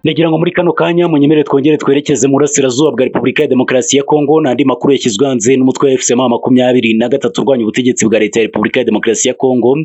Ndagira ngo muri kano kanya munyemere twongere twerekeze mu burasirazuba bwa Repubulika ya Demokarasi ya Kongo n'andi makuru yashyizwe hanze n'umutwe wa FCM 23 urwanya ubutegetsi bwa Leta ya Repubulika ya Demokarasi ya Kongo.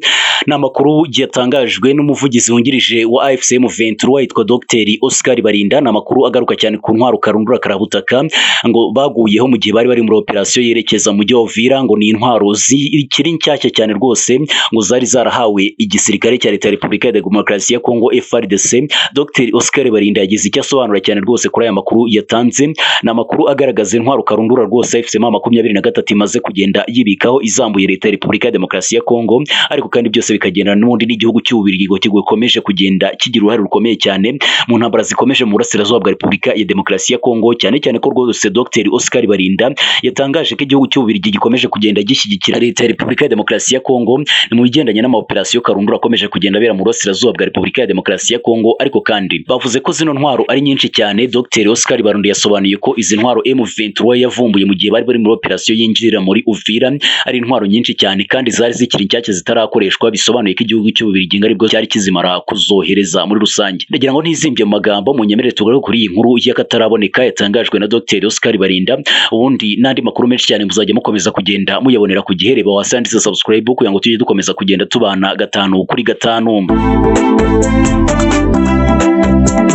Ni amakuru yatangajwe n'umuvugizi wungirije wa AFC M23 witwa Dr Oscar Barinda. Ni amakuru agaruka cyane ku ntwaro karundura karabutaka ngo baguyeho mu gihe bari bari muri operasiyo yerekeza mu mujyi wa Uvira, ngo ni intwaro zikiri nshyashya cyane rwose ngo zari zarahawe igisirikare cya Leta ya Repubulika ya Demokarasi ya Kongo FARDC. Dr Oscar Barinda yagize icyo asobanura cyane rwose kuri aya makuru yatanze. Ni amakuru agaragaza intwaro karundura rwose FCM 23 imaze kugenda yibikaho izambuye Leta ya Repubulika ya Demokarasi ya Kongo, ariko kandi byose bikagendana n'ubundi n'igihugu cy'Ububiligi gikomeje kugenda kigira uruhare rukomeye cyane mu ntambara zikomeje mu burasirazuba bwa Repubulika ya Demokarasi ya Kongo, cyane cyane ko rwose Dr Oscar Barinda yatangaje ko igihugu cy'Ububiligi gikomeje kugenda gishyigikira Leta ya Repubulika ya Demokarasi ya Kongo ni mu bigendanye n'amaoperasiyo karundura akomeje kugenda abera mu burasirazuba bwa Repubulika ya Demokarasi ya Kongo. Ariko kandi bavuze ko zino ntwaro ari nyinshi cyane. Dr Oscar Barinda yasobanuye ko izi ntwaro M23 yavumbuye mu gihe bari bari muri operasiyo yinjirira muri Uvira ari intwaro nyinshi cyane kandi zari zikiri nshyashya zitarakoreshwa, bisobanuye ko igihugu cy'Ububiligi aribwo cyari kizimara kuzohereza muri rusange. Ndagira ngo ntizimbye mu magambo, munyemerere tugaruke kuri iyi nkuru y'akataraboneka yatangajwe na Dr Oscar Barinda, ubundi n'andi makuru menshi cyane muzajya mukomeza kugenda muyabonera ku gihe. Reba hasi handitse subscribe kugira ngo tujye dukomeza kugenda tubana gatanu kuri gatanu.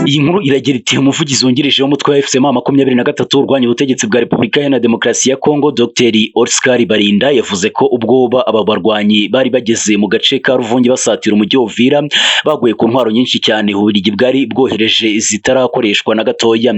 Iyi nkuru iragira iti: umuvugizi wungirije w'umutwe wa FCM 23 urwanya ubutegetsi bwa Repubulika Iharanira Demokarasi ya Kongo Dr Oscar Barinda yavuze ko ubwoba aba barwanyi bari bageze mu gace ka Ruvungi basatira umujyi wa Uvira baguye ku ntwaro nyinshi cyane Ububiligi bwari bwohereje zitarakoreshwa na gatoya.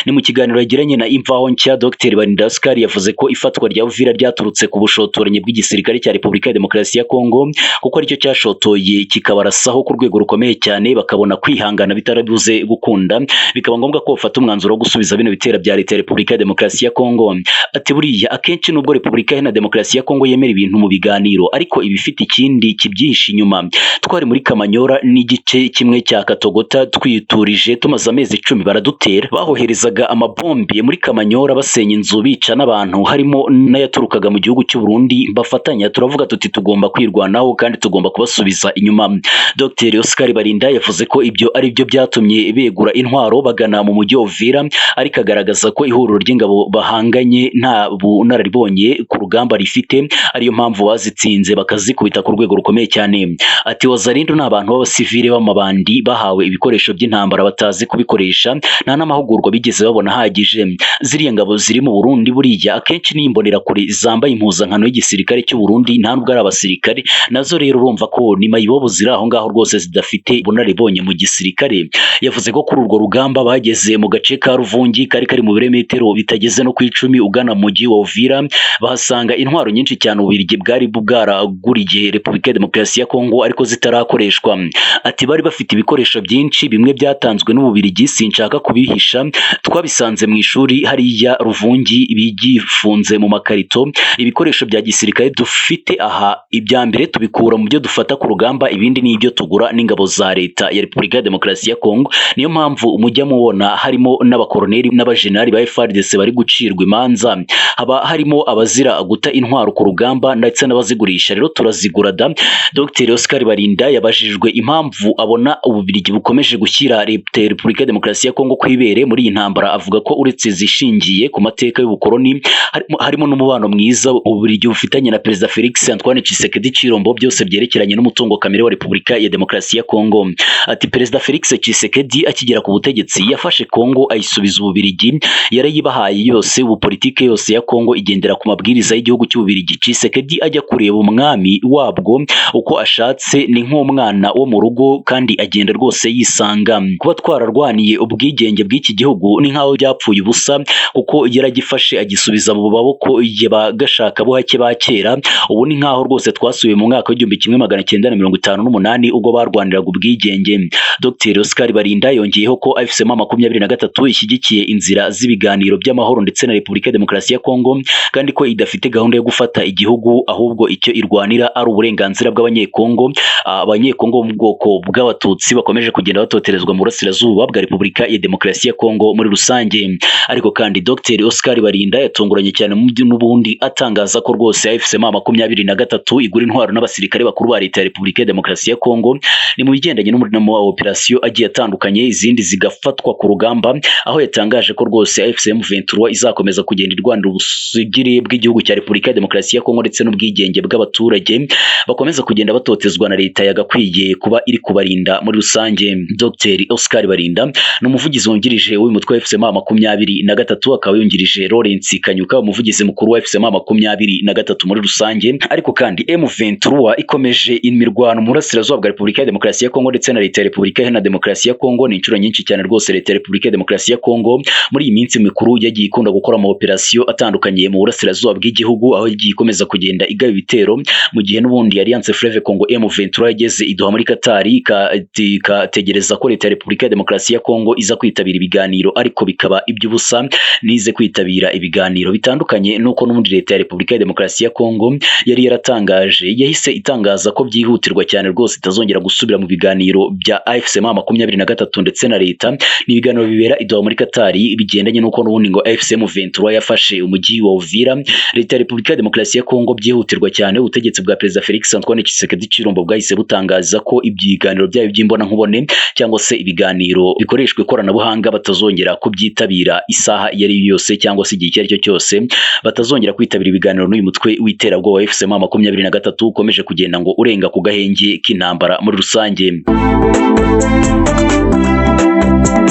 Ni mu kiganiro yagiranye na Imvaho Nshya, Dr Barinda Oscar yavuze ko ifatwa rya Uvira ryaturutse ku bushotoranyi bw'igisirikare cya Repubulika ya Demokarasi ya Kongo, kuko aricyo cyashotoye kikabarasaho ku rwego rukomeye cyane, bakabona kwihangana bitarabuze gukunda, bikaba ngombwa ko bafata umwanzuro wo gusubiza bino bitera bya Leta ya Repubulika ya Demokarasi ya Kongo. Ati buriya akenshi nubwo Repubulika Iharanira Demokarasi ya Kongo yemera ibintu mu biganiro, ariko ibifite ikindi kibyihishe inyuma. Twari muri Kamanyora n'igice kimwe cya Katogota twiturije, tumaze amezi 10 baradutera, bahoherezaga amabombe muri Kamanyora basenya inzu bica n'abantu, harimo n'ayaturukaga mu gihugu cy'u Burundi bafatanya. Turavuga tuti tugomba kwirwanaho kandi tugomba kubasubiza inyuma. Dr Oscar Barinda yavuze ko ibyo ari byo byatumye begura intwaro bagana mu mujyi wa Uvira, ariko agaragaza ko ihuriro ry'ingabo bahanganye nta bunararibonye ku rugamba rifite, ariyo mpamvu bazitsinze bakazikubita ku rwego rukomeye cyane. Ati Wazalendo ni abantu b'abasivile b'amabandi bahawe ibikoresho by'intambara batazi kubikoresha, nta n'amahugurwa bigeze babona ahagije. Ziriya ngabo ziri mu Burundi buriya akenshi ni imbonerakure zambaye impuzankano y'igisirikare cy'u Burundi, nta nubwo ari abasirikare nazo. Rero urumva ko ni mayibobo ziri aho ngaho rwose zidafite ubunararibonye mu gisirikare. Yavuze ko kuri urwo rugamba bageze mu gace ka Ruvungi kari kari mu birometero bitageze no ku 10 ugana mu mujyi wa Uvira, bahasanga intwaro nyinshi cyane Ububiligi bwari bwaraguriye Repubulika ya Demokarasi ya Kongo ariko zitarakoreshwa. Ati bari bafite ibikoresho byinshi, bimwe byatanzwe n'Ububiligi, sinshaka kubihisha, twabisanze mu ishuri hariya Ruvungi bigifunze mu makarito. Ibikoresho bya gisirikare dufite aha, ibya mbere tubikura mu byo dufata ku rugamba, ibindi ni ibyo tugura n'ingabo za Leta ya Repubulika ya Demokarasi ya Kongo. Niyo mpamvu mujya mubona harimo n'abakoroneri n'abajenali ba FARDC bari gucirwa imanza, haba harimo abazira guta intwaro ku rugamba ndetse n'abazigurisha, rero turazigura da. Dr Oscar Barinda yabajijwe impamvu abona Ububiligi bukomeje gushyira Leta ya Repubulika ya Demokarasi ya Kongo kwibere muri iyi ntambara, avuga ko uretse zishingiye ku mateka y'ubukoloni harimo n'umubano mwiza Ububiligi bufitanye na Perezida Felix Antoine Tshisekedi Tshilombo, byose byerekeranye n'umutungo kamere wa Repubulika ya Demokarasi ya Kongo. Ati Perezida Felix Tshisekedi akigera ku butegetsi yafashe Kongo ayisubiza Ububiligi, yarayibahaye yose. Ubu politike yose ya Kongo igendera ku mabwiriza y'igihugu cy'Ububiligi. Tshisekedi ajya kureba umwami wabwo uko ashatse, ni nk'umwana wo mu rugo kandi agenda rwose yisanga. Kuba twararwaniye ubwigenge bw'iki gihugu ni nk'aho byapfuye ubusa, kuko yaragifashe agisubiza mu maboko y'abagashaka buhake ba kera. Ubu ni nk'aho rwose twasubiye mu mwaka w'1958 ubwo barwaniraga ubwigenge. Dr Oscar Barinda yongeyeho ko AFC M23 ishyigikiye inzira z'ibiganiro by'amahoro ndetse na Repubulika ya Demokarasi ya Kongo, kandi ko idafite gahunda yo gufata igihugu, ahubwo icyo irwanira ari uburenganzira bw'Abanyekongo, Abanyekongo bo mu bwoko bw'Abatutsi bakomeje kugenda batoterezwa mu burasirazuba bwa Repubulika ya Demokarasi ya Kongo muri rusange. Ariko kandi Dr Oscar Barinda yatunguranye cyane n'ubundi atangaza ko rwose AFC M23 igura intwaro n'abasirikare bakuru ba Leta ya Repubulika ya Demokarasi ya Kongo, ni mu bigendanye n'umurimo wa operasiyo agiye atandukanye. atandukanye, izindi zigafatwa ku rugamba, aho yatangaje ko rwose AFC M23 izakomeza kugenda irwanira ubusugire bw'igihugu cya Repubulika ya Demokarasi ya Kongo ndetse n'ubwigenge bw'abaturage bakomeza kugenda batotezwa na leta yagakwiye kuba iri kubarinda muri rusange. Dr Oscar Barinda ni umuvugizi wungirije w'uyu mutwe wa AFC M23, akaba yungirije Lawrence Kanyuka, umuvugizi mukuru wa AFC M23 muri rusange. Ariko kandi M23 ikomeje imirwano mu burasirazuba bwa Repubulika ya Demokarasi ya Kongo ndetse na leta ya Repubulika Iharanira Demokarasi ya Kongo. Ni inshuro nyinshi cyane rwose leta ya Repubulika ya Demokarasi ya Kongo muri iyi minsi mikuru yagiye ikunda gukora ama operasiyo atandukanye mu burasirazuba bw'igihugu, aho yagiye ikomeza kugenda igaba ibitero, mu gihe n'ubundi Alliance Fleuve Congo M23 yageze i Doha muri Qatar ikategereza ko leta ya Repubulika ya Demokarasi ya Kongo iza kwitabira ibiganiro, ariko bikaba iby'ubusa, nize kwitabira ibiganiro bitandukanye nuko n'ubundi leta ya Repubulika ya Demokarasi ya Kongo yari yaratangaje, yahise itangaza ko byihutirwa cyane rwose itazongera gusubira mu biganiro bya AFC M23 ndetse na leta. Ni ibiganiro bibera i Doha muri Qatar, bigendanye n'uko n'ubundi ngo AFC M23 yafashe umujyi wa Uvira. Leta ya Repubulika ya Demokarasi ya Kongo byihutirwa cyane, ubutegetsi bwa Perezida Felix Antoine Tshisekedi Tshilombo bwahise butangaza ko ibiganiro byayo by'imbonankubone cyangwa se ibiganiro bikoreshwa ikoranabuhanga batazongera kubyitabira isaha iyo ari yo yose cyangwa se igihe icyo ari cyo cyose, batazongera kwitabira ibiganiro n'uyu mutwe w'iterabwoba wa AFC M23 ukomeje kugenda ngo urenga ku gahenge k'intambara muri rusange.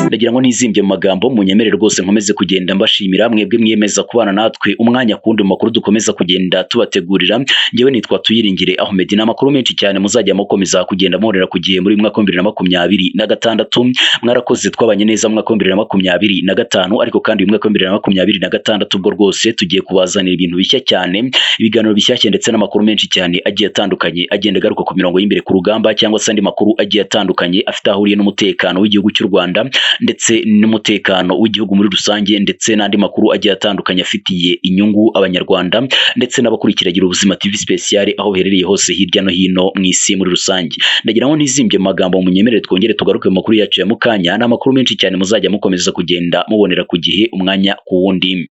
Ndagira ngo nizimbye mu magambo, munyemere rwose nkomeze kugenda mbashimira mwebwe mwiyemeza kubana natwe umwanya kundi mu makuru dukomeza kugenda tubategurira. Ngewe nitwa Tuyiringire Ahmed. Ni amakuru menshi cyane muzajya mukomeza kugenda muhorera ku gihe muri mwaka wa 2026. Mwarakoze, twabanye neza mu mwaka wa 2025, ariko kandi uyu mwaka wa 2026 ubwo rwose tugiye kubazanira ibintu bishya cyane, ibiganiro bishyashya ndetse n'amakuru menshi cyane agiye atandukanye agenda agaruka ku mirongo y'imbere ku rugamba, cyangwa se andi makuru agiye atandukanye afite aho ahuriye n'umutekano w'igihugu cy'u Rwanda ndetse n'umutekano w'igihugu muri rusange, ndetse n'andi makuru agiye atandukanye afitiye inyungu abanyarwanda ndetse n'abakurikiragira Ubuzima TV Special aho baherereye hose hirya no hino mu isi muri rusange. Ndagira ngo nizimbye mu magambo, munyemerere twongere tugaruke mu makuru yacu ya mukanya. Ni amakuru menshi cyane muzajya mukomeza kugenda mubonera ku gihe umwanya ku wundi.